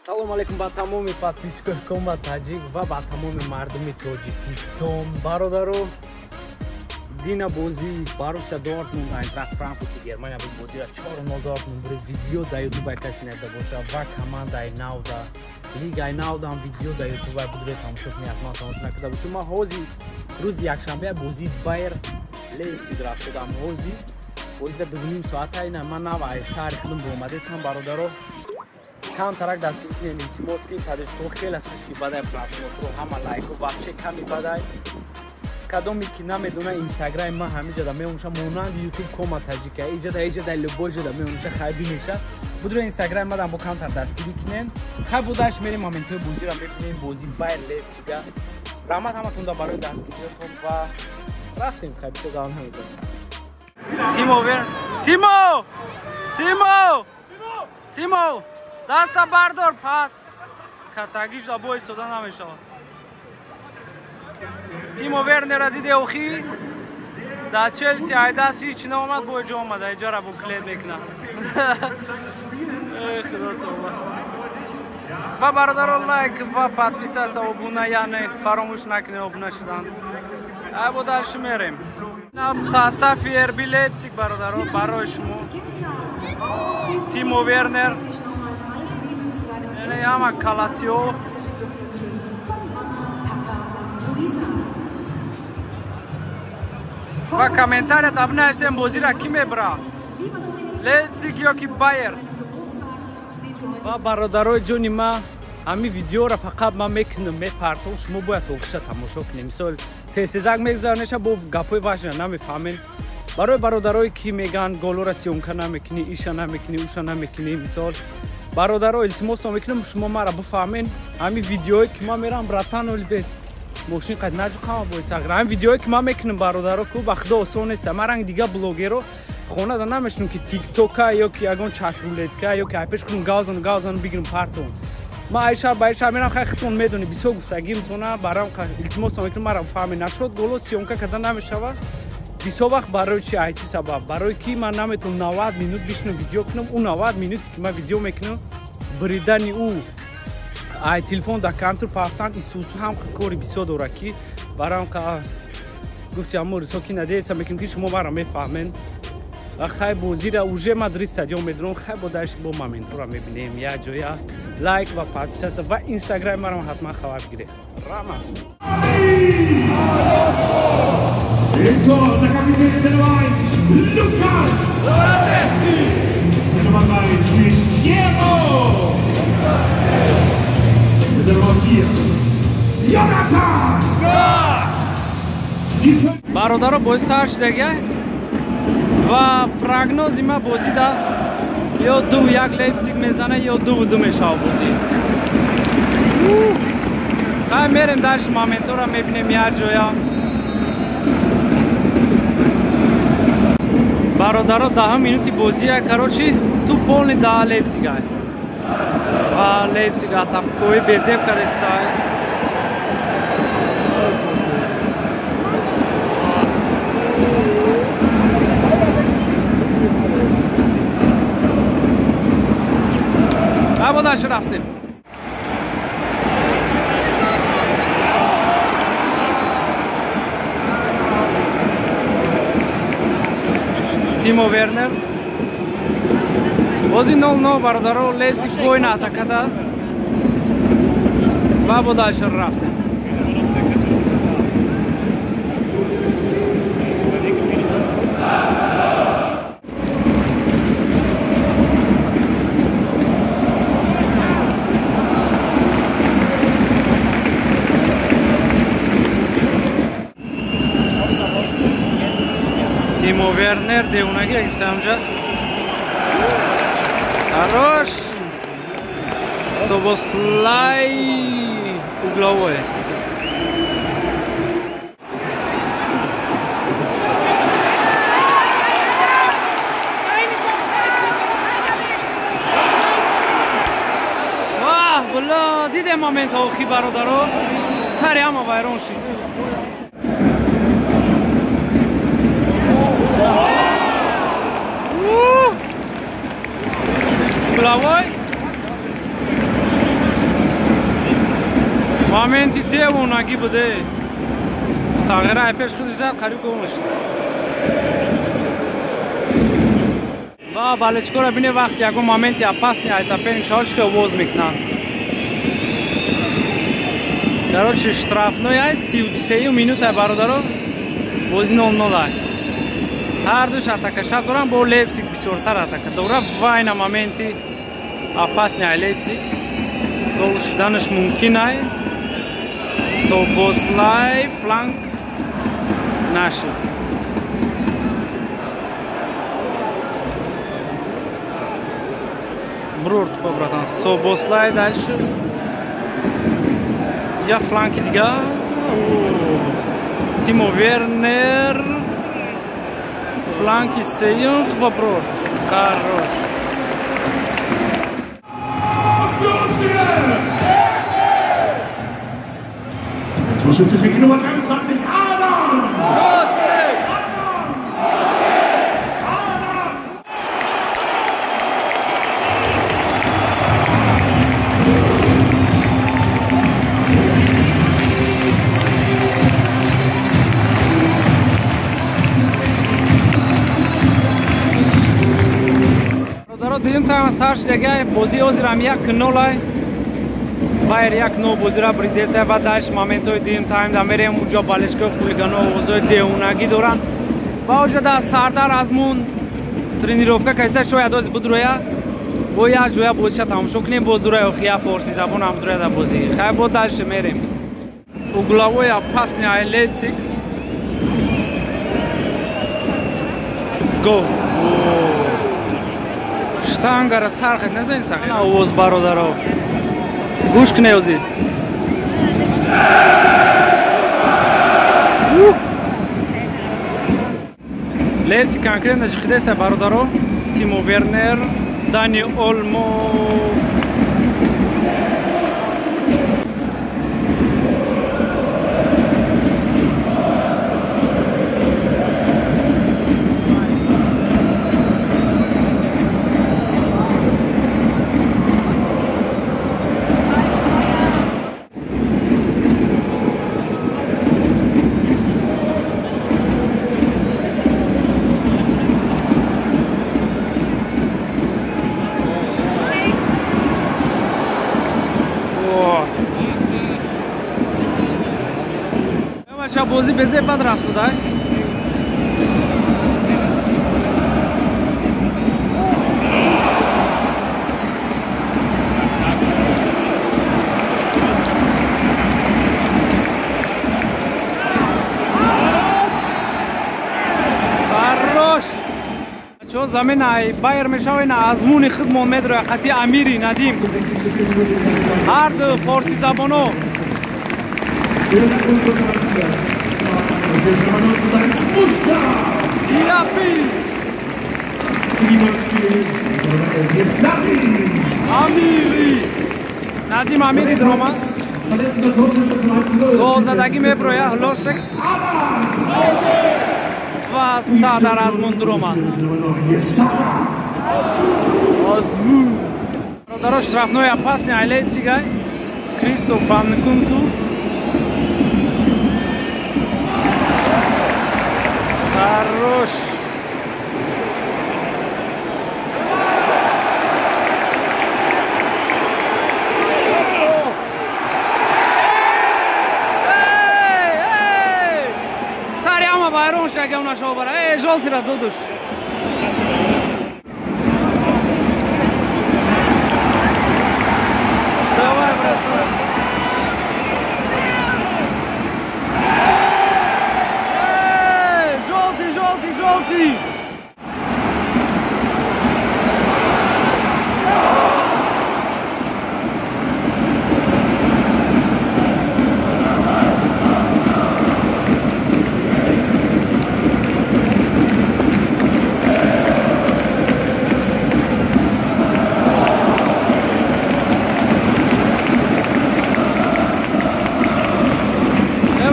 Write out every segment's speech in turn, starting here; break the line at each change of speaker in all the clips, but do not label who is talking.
Салом алейкум ба тамоми подписчикои Кома Таҷик ва ба тамоми мардуми Тоҷикистон. Бародаро, дина бозӣ Боруссия Дортмунд Айнтрахт Франкфурти Германия буд. Бозиро 4-0 Дортмунд бурд. Видео дар Ютуб каси надида боша ва командаи навда, лигаи навдам видео дар Ютуб будре тамошо кунед, ҳатман тамошо накарда бошед. Ман ҳозир рӯзи якшанбе бозии Байер Лейпсиг рафт шудам. Ҳозир бозида 2.5 соата ина ман нав ай шаҳри худам буромадесам. Бародаро, камтарак дастгирӣ кунед, илтимос кунед. Подписчико хеле систи бадай, просмотро ҳама лайко вообще ками бадай. Кадоме ки намедона, инстаграми ман ҳамиҷада меонша, монанди ютуб Кома Таҷика, иҷада иҷада любой ҷода меонша, хай бинеша. Будро инстаграми мадам бо камтар дастгирӣ кунед. Хай будаш мерем, моментҳои бозиро мебинем. Бози Байер Лейпсига. Раҳмат ҳаматонда барои дастгириётон ва рафтем. Хай бисёр давом намезанем. Тимо Вер, Тимо, Тимо, Тимо, даста бардор, пат катагиш да бо истода намешавад. Тимо Вернера диде охи дар Челси айдаст ҳеҷ наомад, бо ҷо омада иҷара буклет мекунад. Худо тавба. Ва бародаро, лайк ва подписаться, обуна, яъне фаромӯш накунед обуна шудан. Ай бо дальше мерем. Состави РБ Лейпциг, бародаро, барои шумо Тимо Вернер, яъне ҳама каласиҳо. Ва комментария табнаисем, бозиро ки мебра, Лейпциг ё ки Байер. Ва бародарои ҷони ма, ҳамин видеоро фақат ман мекунам, мепартом, шумо бояд охиша тамошо кунед. Мисол тезтезак мегузаронеша, бо гапҳои важна намефаҳмем. Барои бародарое ки мегӯянд голора съёмка намекунӣ, иша намекунӣ, уша намекунӣ, мисол бародаро, илтимосо мекунам, шумо маро бифаҳмед. Ҳамин видеое ки ман мерам, братан, олидес мошин қад наҷуқама боисагра. Ҳамин видеое ки ман мекунам, бародаро, ку ба худо осон нест. Ман ранги дига блогеро хонада намешунам, ки тиктока ё ки ягон чашрулетка ё ки айпеш кунам, гавзану гавзану бигирам партон. Ман ай шаҳр ба ай шаҳр мерам. Хай, худтон медонӣ, бисёр гуфтагимтона барам, илтимосо мекунам, маро фаҳмед. Нашуд голо съёмка карда намешавад бисёр вақт. Барои чи, ай чи сабаб? Барои ки ман наметавонам 90 минут бишинам видео кунам. Ӯ 90 минуте ки ман видео мекунам, буридани ӯ ай телефон дар компютер пафтан исусу ҳам кори бисёр дорад, ки барам гуфти ҳамо рисо ки надеяса мекунем, ки шумо маро мефаҳмед. Ва хай, бозира уже мадрид стадион медурам. Хай бо дальше бо моментора мебинем як ҷоя. Лайк ва подписаться ва инстаграми маро ҳатман хабар бигиред. Рамас.
Il Tor, der Kapitän der Nummer 1, Lukas Hradecky. Der Nummer 3 spielt Diego. Mit der Nummer 4, Jonathan. Die 5.
Бародаро, бози сар шудагия ва прогнози ма, бозида ё 2-1 Лейпциг мезана, ё 2-2 мешава бозӣ. Хай, мерем дальше, моментора мебинем як ҷоя. Бародаро, 10 минути бозия, короче, ту полный да Лейпцига ва Лейпциг атакои безеб кардестай. Бо дальше рафтем. Тимо Вернер. Бози 0-0, бародаро, Лейпциг бойна атакада. Ва бо дальше рафтем. Тимо Вернер девонагӣ гирифта ҳамҷа. Хорош. Собослай угловой. Ваҳ, була, дидем момент охи, бародаро, сари ҳама вайрон шид. Угловой. Моменти девонагӣ буде. Сағира ай пеш худи зад, қариб гол шуд. Ва болельщикора бине вақти ягон моменти опасный ай соперник шавад, чӣ овоз мекунанд. Короче, штрафной ай 33 минута бародаро. Бозӣ 0-0 ай. Ҳар душ атака шаб доранд, бо Лейпциг бисёртар атака дора. Вайна моменти опасный ай Лейпциг. Гол шуданаш мумкин ай. Собослай фланк нашуд. Брурд хо братан. Собослай дальше. Я фланки дига. Тимо Вернер. Фланки сеюм, тупо брурд. Хорош.
Torschütze Nummer 23, Adam! Adam! Adam!
Бародаро, дуюм тайм сар шудагай, бозии ҳозирам 1-0 ай. Байер 1-0 бозира бридеса ва дальше моментҳои дуюм тайм да мерем уҷо болельщикои хулигано овозҳои девонагӣ доранд. Ва уҷо да Сардар Азмун тренировка кайса шояд ози будроя. Бо як ҷоя бозиша тамошо кунем, боз дуроя охия форсӣ забон ҳам дуроя да бозӣ. Хай бо дальше мерем. Угловой опасный ай Лейпциг. Гол. Штангара сархет назани сахи. Овоз бародаро. Гӯш кунед озид. Лейпциг конкретно ҷиқидеса бародаро. Тимо Вернер, Дани Олмо. Бозӣ безе бад рафт шудай. Хорош. Чо замин ай Байер мешава ина азмуни худмон медроя қати Амири Надим. Ҳар ду форсӣ забоно. Diaby! Amiri! Nadim Amiri дромад. Голзадагӣ меброя Лошек ва Сардар Азмун дромад. Азмун. Бародаро, штрафной опасный ай Лейпциг ай. Кристоф Нкунку. Хорош. Эй, эй! Сари ама вайрон шагам нашо бара. Эй, жёлтый додуш. Давай, брат. Желтый!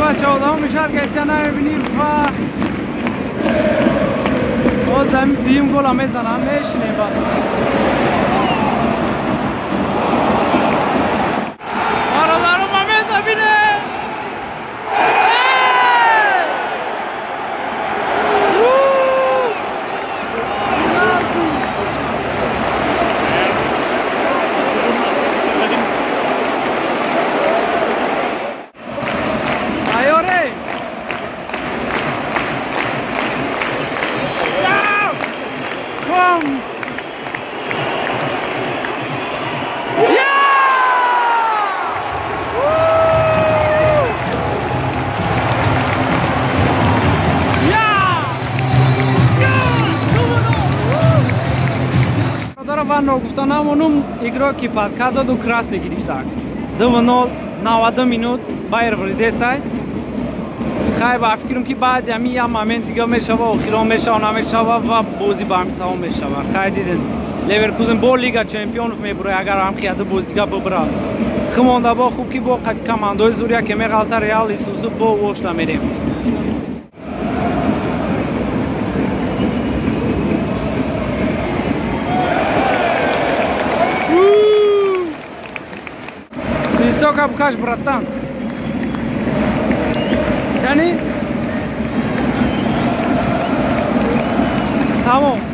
Бачаҳо, мешавад ки эсия намебинӣ ва боз ҳамин дуюм гола мезанам, мешинем баъд. Бародаро, момента бинед! Худта намонум, игрок ки подкат доду, красный гирифтак. 2-0, 90 минут Байер вридесай. Хай, ба фикрам, ки баъди ҳамин як момент дига мешава, охирон мешава, намешава ва бозӣ ба ҳамин тамом мешава. Хай, дидед, Леверкузен бо Лига Чемпионов мебура, агар ҳам хияда бози дига бибурад. Химонда бо хуб, ки бо қад командаҳои зур яке меғалта, Реал исусу бо вошта мерем. Свистока букаш, братан. Кани? Тамом.